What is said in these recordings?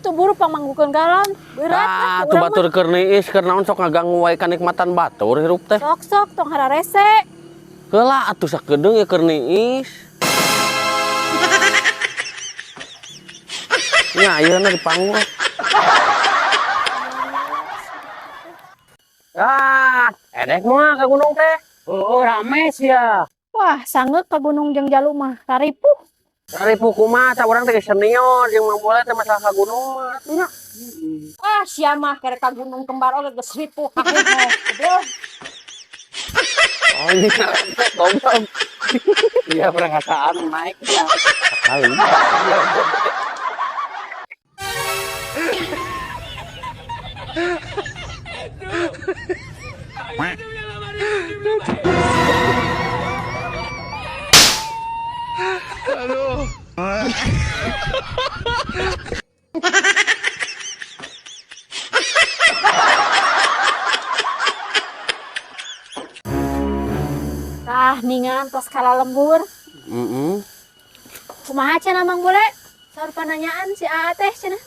Itu buru pangmanggukeun galon. Berat Ah, tuh batur keur niis keur naon sok ngaganggu wae kanikmatan batur hirup teh. Sok-sok tong hararese. Heula atuh sakedeung ya keur niis. Nya ayeuna dipanggul. Ah, edek mah ka gunung teh. Oh, rame sih ya. Wah, sangeuk ka gunung jeung jalu mah raripuh. Raripuh kumaha tah urang teh senior jeung Mang Bule teh masalah ka gunung mah atuh nya. Ah, sia mah kerek ka gunung kembar oge geus ripuh hahehe. Goblok. Oh, ini goblok. Iya, perasaan naik ya. Kali. Aduh. Tah, ningan tos kala lembur. Heeh. Kumaha cenah Mang Bule? Saur pananyaan si Aa teh cenah.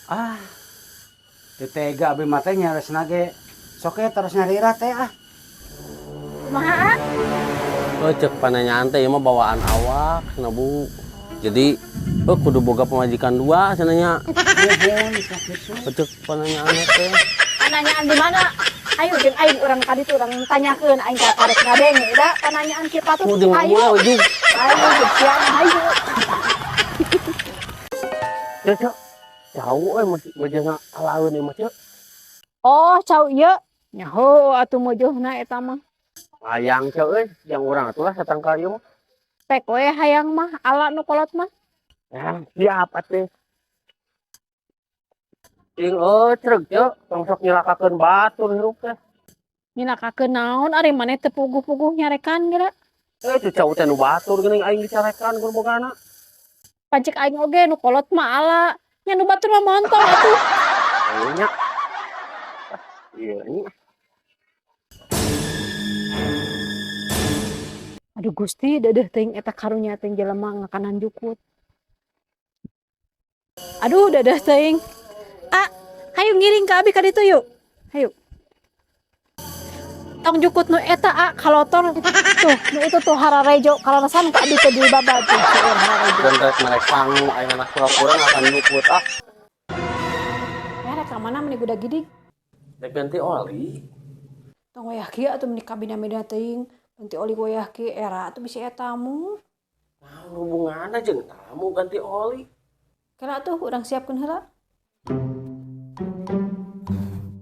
Ah. Teu tega abi mah teh nyaresna ge. Sok we terus nyarira teh ah. Kumaha? Oh, cek pananyaan teh ieu mah bawaan awak cenah Bu. Jadi oh, kudu boga pamajikan dua cenah nya. Nuhun sok kitu. Cek pananyaan teh. Pananyaan di mana? Ayo jeung aing urang ka ditu urang tanyakeun aing ka karek ngadenge da pananyaan kieu patut. Kudu jeung Ayo. Mang Bule ujug. Ayo siang ayo. Cek, cek. Jauh euy mejana alaeun ieu mah cek. Oh, cau ieu. Nyaho atuh mojohna eta mah. Hayang cek euy, yang urang atuh lah satangkal ieu mah. Pek we hayang mah ala nu kolot mah. Ya, siap atuh. Cing euy cereg cek, tong sok nyilakakeun batur hirup teh. Nyilakakeun naon ari maneh teu puguh-puguh nyarekan geura. Eh, itu cau teh nu batur geuning aing dicarekan ku bogana. Pancik aing oge nu kolot mah ala. Nya nu batur mah montong atuh. Ayo nya. Iya nya. Aduh Gusti, dedeh teuing eta karunya teuing jelema ngakanan jukut. Aduh, dedeh teuing. Ah, hayu ngiring ka abi ka ditu yuk. Hayu. Tong jukut nu eta a kalotor tuh, nu itu tuh hararejo kalanasan ka abi teh di baba tuh seueur hararejo. Dan rek merek pangu aing anak pura-pura ngakan jukut ah. Ya rek ka mana meni guda gidig? Rek ganti oli. Tong wayah kieu atuh meni kabina-bina teuing. Ganti oli wayah kieu era atuh bisi tamu. Naon hubunganna jeung tamu ganti oli? Kela atuh urang siapkeun heula.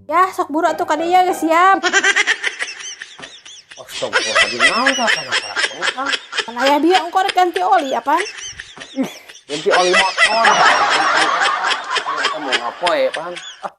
Ya sok buru atuh ka dieu geus siap. Astagfirullahaladzim, naon ka kana kana? Pan aya dia engko rek ganti oli apaan? Ih, ganti oli motor. Eta mau ngapoe pan? Ah.